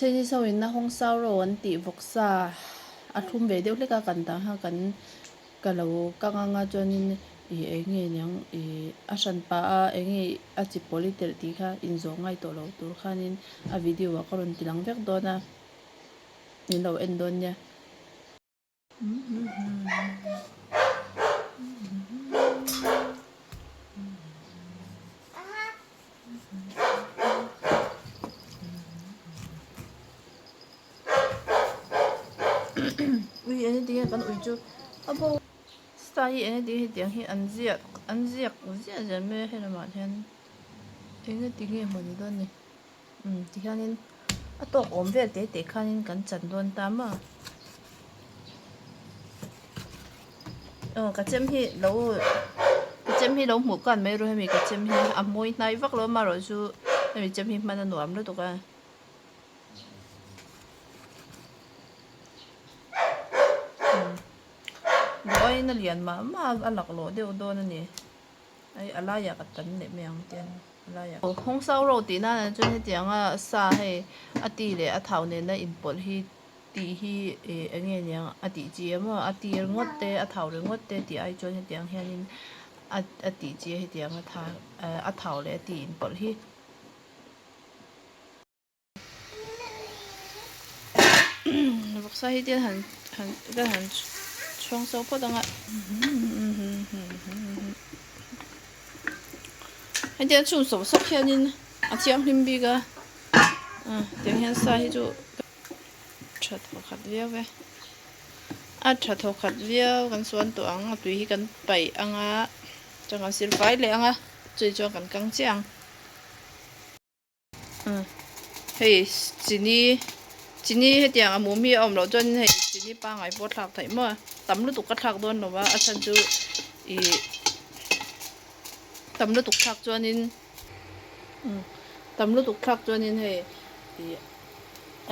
Chinese ho in a hawng sau ro an tih vawksa a thlum ve deuh hlek a kan dang kha kan ka lo kang anga chuanin ih eng nge niang ih a hran pah a eng nge a chi pawl i telh tih kha inzawh ngai tawh lo tur khanin a video ah ka rawn ti lang vek dawn a min lo en dawn nia. Ui eng enge kan ui chu a bo star hi eng enge hetiang hi an ziak an ziak ziah ziah mai a he lamah hian eng enge nge maw ni dawn ni. Umm tihianin a tawk awm vel te te khanin kan chan dawn ta maw aw ka chem hi lo ka chem hi lo hmuh kan mai ru hemi ka chem hi a mawi hnai vak lo amaherawh chu hemi chem hi hman a nuam lutuk a. Duh aiin a lian mah mah a a laklawh deuh dawn a ni hei a laiah ka tan leh mai ang tian. Hawng sau ro tih nana chuan hetianga sa hei a ti leh a thau nena inpawlh hi tih hi ih eng nge niang a tih chi em aw a ti ringawt te a thau ringawt te tih ai chuan hetiang hianin a a tih chi a hetiang a tha a thau leh a ti inpawlh hi. Vawksa hi tian han han ka han chhuang so phawt ang a hetiang chhung sawp sawp hianin a thianghlim bik a tiang hian sa hi chu tha thaw khat viau e a tha thaw khat viau kan suan tawh ang a tui hi kan paih ang a chuan kan sil fai leh ang a chumi chuan kan kang chiah ang. Hei chini chini hetiang a mum hi a awm loh chuan hei chini pangngai pawh a thlak theih maw tam lutuk ka thlak dawn lo va a chhan chu ih tam lutuk thlak chuanin tam lutuk thlak chuanin hei ih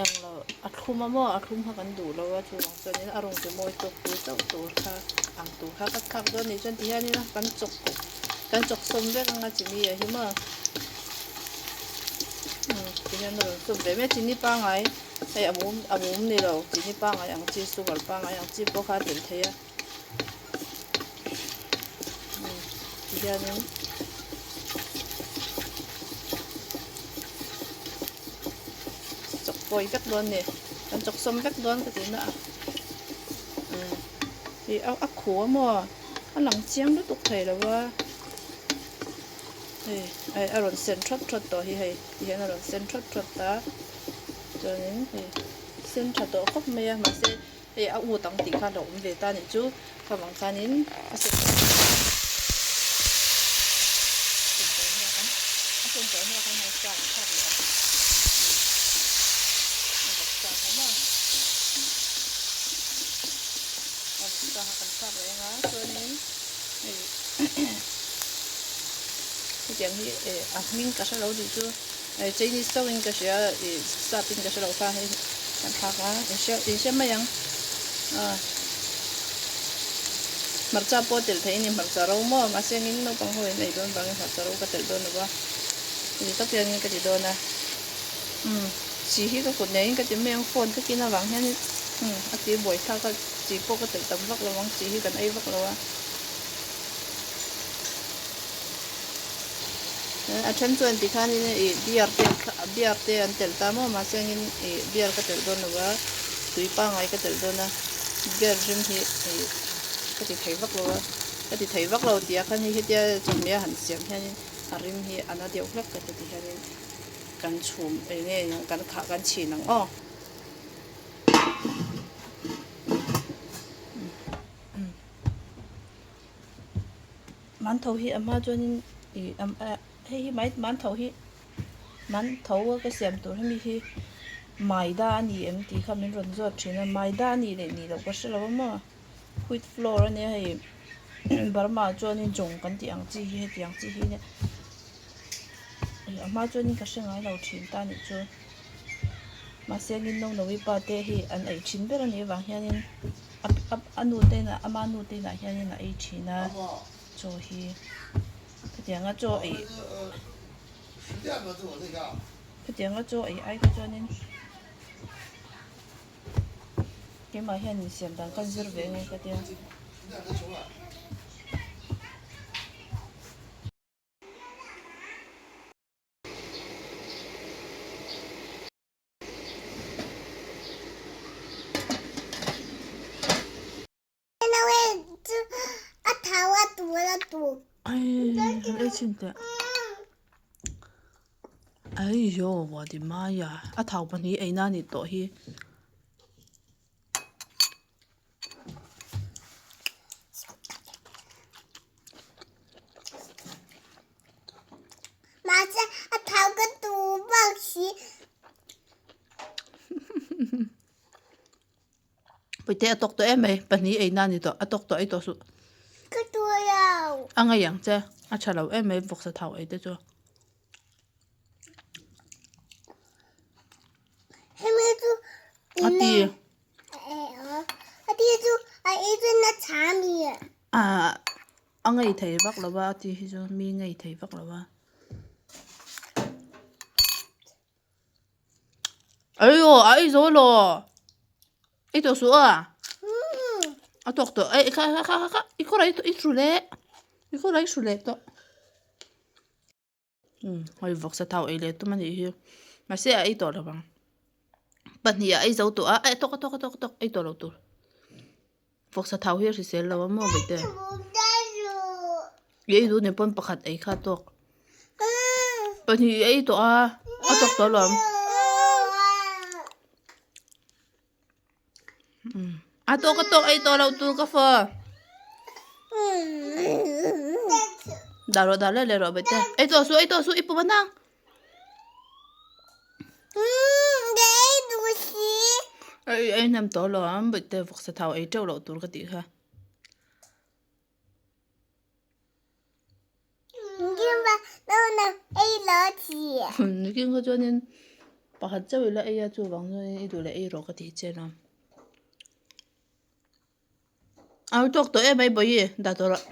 eng lo a thlum a maw a thlum kha kan duh lo a chuvang chuanin a rawng ti mawi tawk tur chauh tur kha ang tur kha ka thlak dawn a nih chuan tihianin kan chawk kan chawk sawm vek ang a chini ah hi maw tihian a rawn sawm ve mai a chini pangngai hei a mum a mum ni lo chini pangngai ang chi sugar pangngai ang chi pawh kha a telh thei a tihianin. Chawk kawi vek dawn a ni kan chawk sawm vek dawn ka tihna a ih a khu a maw a lang chiang lutuk thei lo a hei hei a rawn sen thawt thawt tawh hi hei tihian a rawn sen thawt thawt ta chuanin hei sen tha tawh khawp mai a mahse hei a ut ang tih kha a lo awm ve ta a nih chu khavang khanin a sen a sen tawh hnuah khan hei sa an thlak leh ang a vawk sa kha maw a vawk sa kha kan thlak leh ang a chuanin hei hetiang hi eh a hming ka hre lo tih chu eh chinese chauhin ka hria ih sap in ka hre lo kha hei kan thlak a in hria in hria mai ang ah hmarcha pawh telh theih a ni hmarcha ro maw mahse engin naupang ho in ei dawn vangin hmarcha ro ka telh dawn lo va heti tak hianin ka ti dawn a umm chi hi ka kut neiin ka ti mai ang phone ka kin avang hianin umm a ti buaithlak a chi pawh ka telh tam vak lo ang chi hi kan ei vak lo a. A then chuan tikhanin ih beer te beer te an telh ta maw mahse angin ih beer ka telh dawn lo va tui pangngai ka telh dawn a beer rim hi ih ka ti thei vak lo a ka ti thei vak lo tih ah khan hei hetia chawhmeh a han siam hianin a rim hi a na deuh hlek ka ti tihianin kan chhum eng nge kan khah kan chhin ang aw. Mantho hi a hma chuanin ih hei hi mai mantho hi mantho a ka siam tur hemi hi maida a ni em tih kha min rawn zawt thin a maida a nih leh nih loh ka hre lo a maw wheat flour a nia hei Burma ah chuanin jawng kan tih ang chi hi hetiang chi hi nia a hma chuanin ka hre ngai lo thin ta nih chu mahse ngin no no-i pa te hi an ei thin ber a nih avang hianin. A nu te inah ama nu te inah hianin a ei thin a chaw hi hetianga chaw ei hetianga chaw ei ai kha chuanin. Keimah hian insiam dan ka zir ve nge ka tia. Aiyo wa di maya a thau pahnih ei na ni tawh hi. Mahse a thau ka tu bak si. Puite a tawk tawh em mai pahnih ei na ni tawh a tawk tawh ei tawh suh. Ka tu lo. A ngei ang che a tha lo em mai vawksa thau ei te chu. Hemi chu A ti. A ti chu a ei chu na tha mi. Ah a ngei thei vak lo va a ti hi chu mi ngei thei vak lo va. Aiyo a ei zo lo ei tawh suh a a tawk tawh ei kha kha kha kha i kawr i hru leh i kawr i hru leh tawh umm hei vawksa thau ei leh tum a nih hi mahse a ei tawh lo vang pahnih a ei zo tawh a a tawk a tawk a tawk a tawk ei tawh lo tur vawksa thau hi a hrisel lo a maw bawihte i ei duh nen pawn pakhat ei kha a tawk pahnih i ei tawh a a tawk tawh alawm umm a tawk a tawk ei tawh loh tur ka fa dah rawh dah leh leh rawh bawihte ei tawh suh ei tawh suh i pum a nang. Ei ei hnem tawh lo ang bawihte vawksa thau ei teuh loh tur ka tih kha. Nikin kha chuanin pakhat chauh ila ei a chuvang chuanin i duh leh ei rawh ka tih che a. A tawk tawh em mai bawihi dah tawh rawh.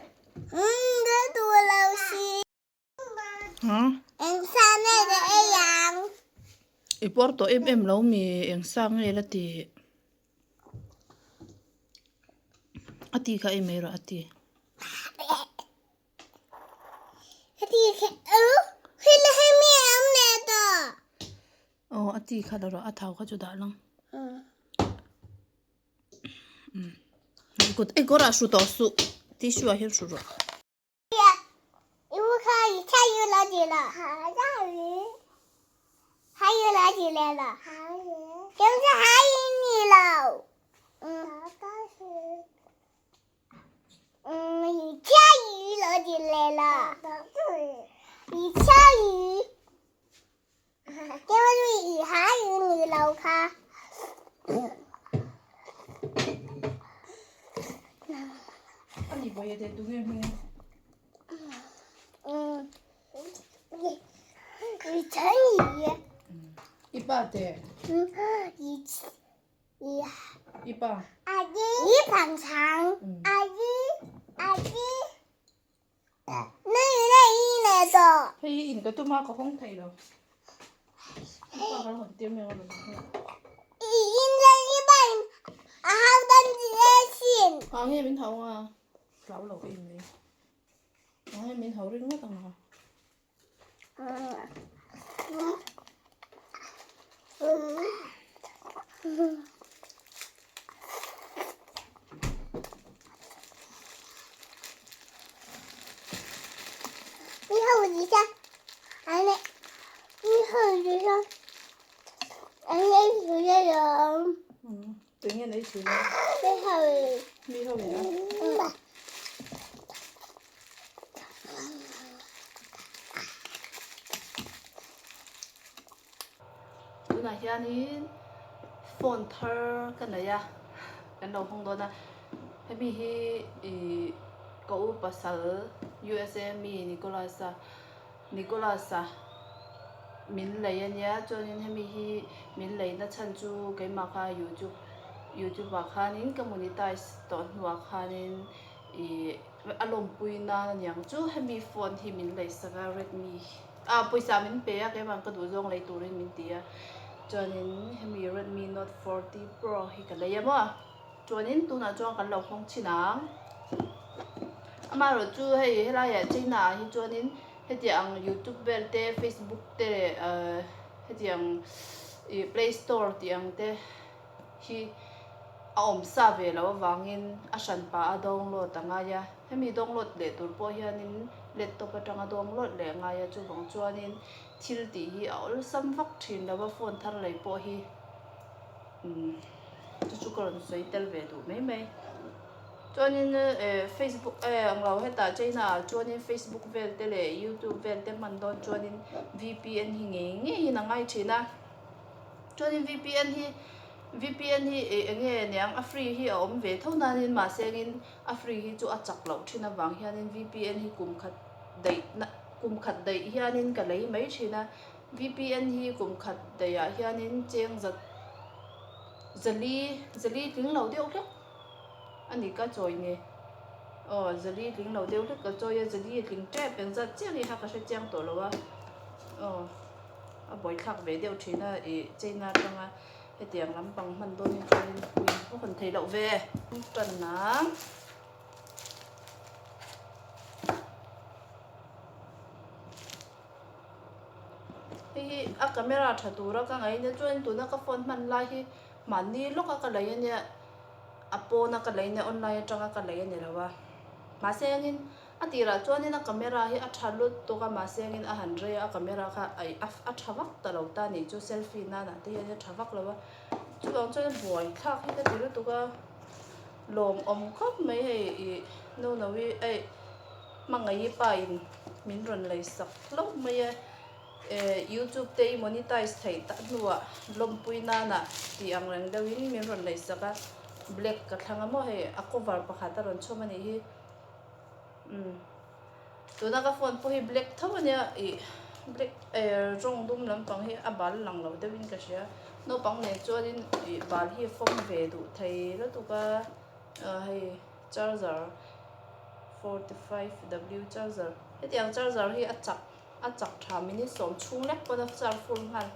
I puar tawh em em lo mi eng sa nge la ti a ti kha ei mai rawh a ti. Aw a ti kha la rawh a thau kha chu dah lang. Kut ei kawr ah hru tawh suh tissue ah hian hru rawh. I pa te. I pa. Hei hi in ka tum a ka hawng thei lo. I pa ka lo hawn tir mai ang a rawn hawng. Ah nge min hau ang a. Hlau lo em mai. Ah nge min hau ring ngawt ang a. Tự nhiên lấy chữ Mi hậu gì đó. Tunah hianin phone thar ka nei a kan lo hawng dawn a hemi hi ih ka u pasal USA mi Nicholas a Nicholas a min lei ania chuanin hemi hi min leina chhan chu keimah kha youtube youtube ah khanin ka monetize tawh hnuah khanin ih a lawmpui nan aniang chu hemi phone hi min lei sak a redmi ah pawisa min pe a keimah ka duh zawng lei turin min ti a chuanin hemi redmi note 40 pro hi ka lei a maw. Chuanin tunah chuan kan lo hawng chhin ang. Amaherawhchu hei helaiah China ah hi chuanin hetiang youtube vel te facebook te leh ahh hetiang ih play store tih ang te hi a awm sa ve loh avangin a hran pah a download a ngai a. Hemi download leh tur pawh hianin laptop atanga download leh a ngai a chuvang chuanin thil tih hi a awlsam vak thin lo a phone thar lei pawh hi umm chu chu ka rawn sawi tel ve duh mai mai. Chuanin eh facebook eh ang lo hetah China ah chuanin facebook vel te leh youtube vel te hman dawn chuanin V_P_N hi ngei ngeiin a ngai thin a. Chuanin V_P_N hi V_P_N hi ih eng nge niang a free hi a awm ve tho nanin mahse engin a free hi chu a chak loh thin avang hianin V_P_N hi kum khat daih na kum khat daih hianin ka lei mai thin a V_P_N hi kum khat daihah hianin cheng za zali zali tling lo deuh hlek a ni ka chawi ni aw zali tling lo deuh hlek ka chawi a zali a tling tep engzat chiah nge kha ka hre chiang tawh lo a aw. A buaithlak ve deuh thin a ih China atanga hetiang lampang hman dawn hi chuanin ui a hawn theih loh ve. Tan ang. Hei hi a camera tha tura ka ngaih nia chuan tuna ka phone hman lai hi mahni lawka ka lei ania a pawna ka lei ania online atanga ka lei a ni lo a mahse engin A tirah chuanin a camera hi a tha lut tawk a, mahse engin a han rei a, a camera kha aih a tha vak ta lo ta nih chu selfie nanah te hian a tha vak lo a, chuvang chuan buai thlak hi ka ti lutuk a, lawmawm khawp mai hei ih no no hi aih hmangaih pa in min rawn lei sak hlauh mai a, eh youtube te i monetize theih tak hnuah lawmpui nanah tih ang reng deuhin min rawn lei sak a, black ka thlang a maw hei a cover pakhat a rawn chhawm a nih hi. Umm tuna ka phone pawh hi black tho ania ih black eh rawng dum lampang hi a bal lang lo deuhin ka hria naupang nen chuanin ih bal hi a fawm ve duh thei lutuk a ah hei charger 45 w charger hetiang charger hi a chak a chak tha minute sawm chhung lek pawn a charge full nghal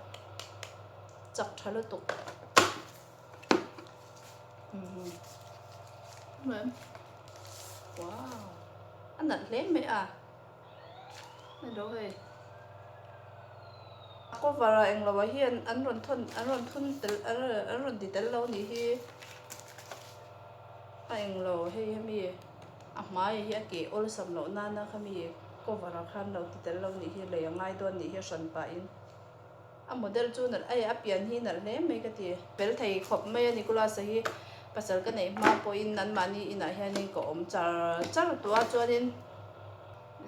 chak tha lutuk. Wow a nalh hle mai a hello hei a cover ah englo ah hian an rawn thawn an rawn thun tel an rawn ti tel lo anih hi a englo hei hemi a hmai hi a keh awlsam loh nana khami cover ah khan lo ti tel lo anih hi lei a ngai dawn anih hi a hran pahin. A model chu nalh ai a pian hi nalh hle mai ka ti. Fel thei khawp mai a Nicholas-a hi pasal ka neih hma pawhin anmahni inah hianin ka awm char char tawh a chuanin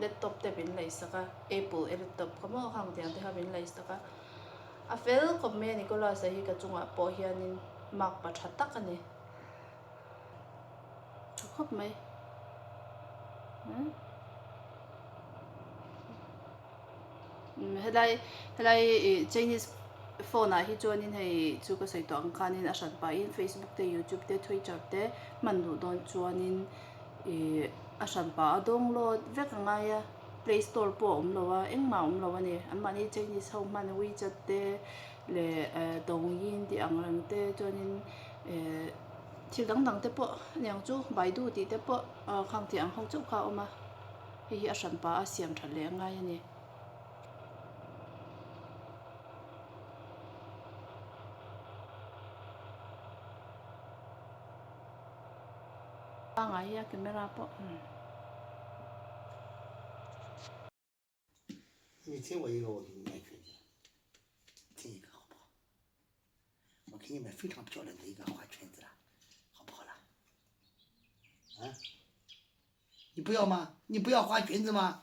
laptop te min laihsak a Apple e laptop kha maw khang tiang te kha min laihsak a a fel khawp mai a Nicholas-a hi ka chungah pawh hianin mark pa tha tak a ni tha khawp mai. Helai helai ih Chinese phone ah hi chuanin hei chu ka sawi tawh ang khanin a hran pahin Facebook te youtube te twitter te hman duh dawn chuanin ih a hran pah a download vek a ngai a play store pawh a awm lo a engmah a awm lo a ni anmahni Chinese ho hman WeChat te leh eh Douyin tih ang reng te chuanin eh thil dang dang te pawh aniang chu Baidu tih te pawh ah khang tih ang ho chauh kha a awm a. Hei hi a hranpa a siam that leh a ngai a ni. Pangai hi a camera pawh. 你听我一个，我给你买裙子，听一个好不好？我给你买非常漂亮的一个花裙子了，好不好啦？啊？你不要吗？你不要花裙子吗？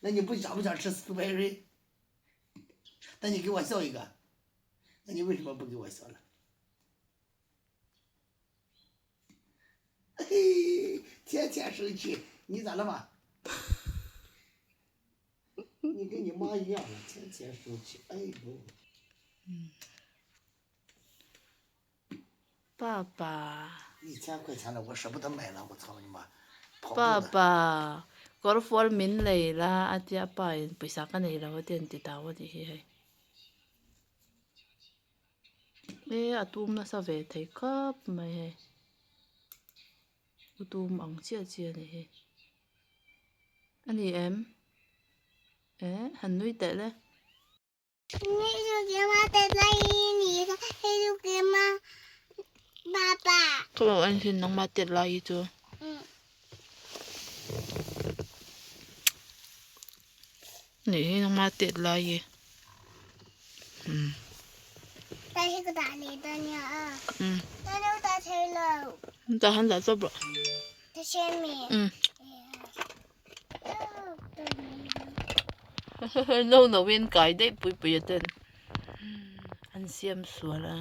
那你不想不想吃 strawberry？那你给我笑一个，那你为什么不给我笑了？嘿，天天生气，你咋了嘛？你跟你妈一样，天天生气。哎呦，嗯，爸爸， 1000块钱了，我舍不得买了，我操你妈！爸爸，kawr fual min lei la a tia pa in pawisa ka nei lo a ti an ti tau a tih hi hei. E a tum nasa ve thei khawp mai hei u tum ang chiah chiah a ni hi a ni em eh han nui teh le. Ka lo en thin nangmah tet lai hi chu. Nih hi nangmah tet lai hi. Tah han dah chawp rawh. No no in kai daih pui pui a ten an siam sual a.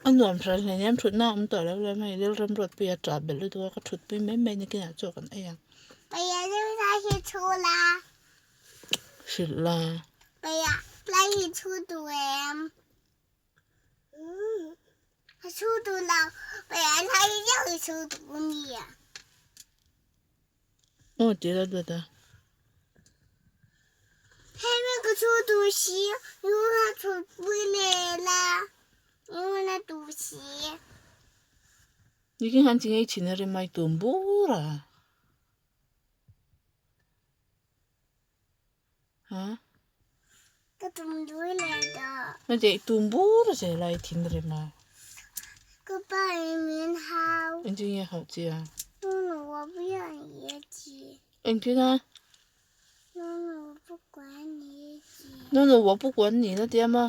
A nuam hran hle nia thutna a awm tawh lo le hei Lalram Ruatpuia tah belh lutuk a ka thutpui mai mai nakinah chaw kan ei ang. Hrilh la. Aw ti la dawt a. Nikin han chi ngei thin a rim mai tum bur a. Ha? Ka tum dui leh tawh. Na deh tum bur zel a i thinrim a. Ka pa in min hau. Engtin nge hauh che a? Nono wa bu yan ye chi. Engtin a? Nono wa bu guan ni ye chi. Nono wa bu guan ni na tia ma?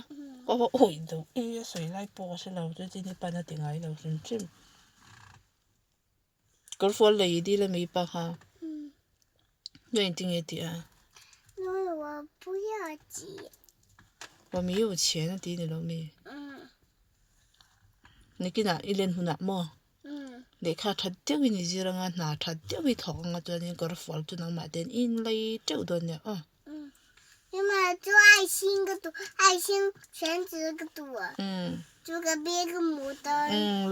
Ka va awi lo e a sawi lai pawh ka hre lo chutin i pan a ti ngai lo hrim hrim. Kawrfual lei i dil ami pa kha nge engtin nge tih a Wa mi you qian a ti ni lo mi nikinah i len hunah maw lehkha that deuhin i zir anga hna that deuh i thawk anga chuanin kawrfual chu nangmah ten i inlei teuh dawn nia aw.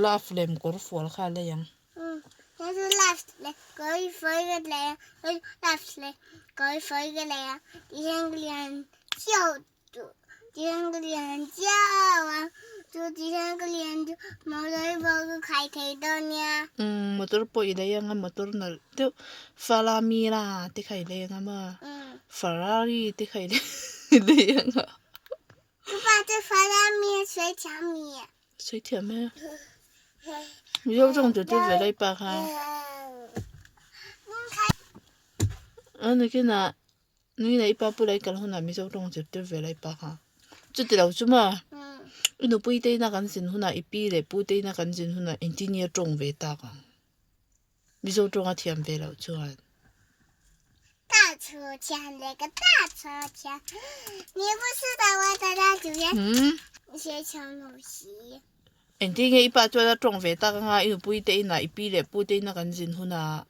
Love lem kawr fual kha a lei ang. Motor pawh i lei ang a motor nalh deuh Falamira te kha i lei ang a maw Ferrari te kha i lei ang a. Sawi thiam e. Mizo tawng tur chu ve lai pa kha. A nakinah Nui leh i pa pula i kal hunah Mizo tawng zirtir ve la i pa kha. Chuti lo chu maw? I nupui te ina kan zin hunah i pi leh pu te ina kan zin hunah engtin nge tawng ve tak ang? Mizo tawng a thiam ve loh chuan. Engtin nge i pa chuan a tawng ve tak anga i nupui te inah i pi leh pu te ina kan zin hunah?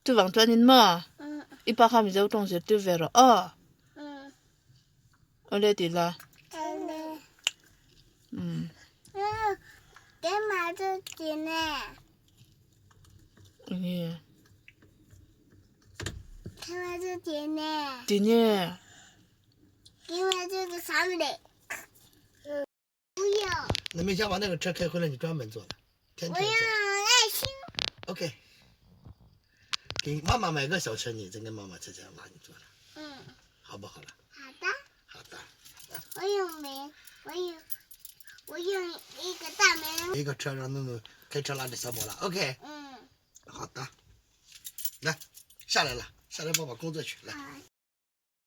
Chuvang chuanin maw i pa kha Mizo tawng zirtir ve rawh aw. Awle ti la. Enge? Tine. 那没想把那个车开回来，你专门做的，天天做。爱心。 OK，给妈妈买个小车，你再跟妈妈车前拉你坐了。嗯。好不好了？好的。好的。我有门，我有，我有一个大门。一个车让诺诺开车拉着小宝了。OK。嗯。好的。来，下来了，下来，爸爸工作去来。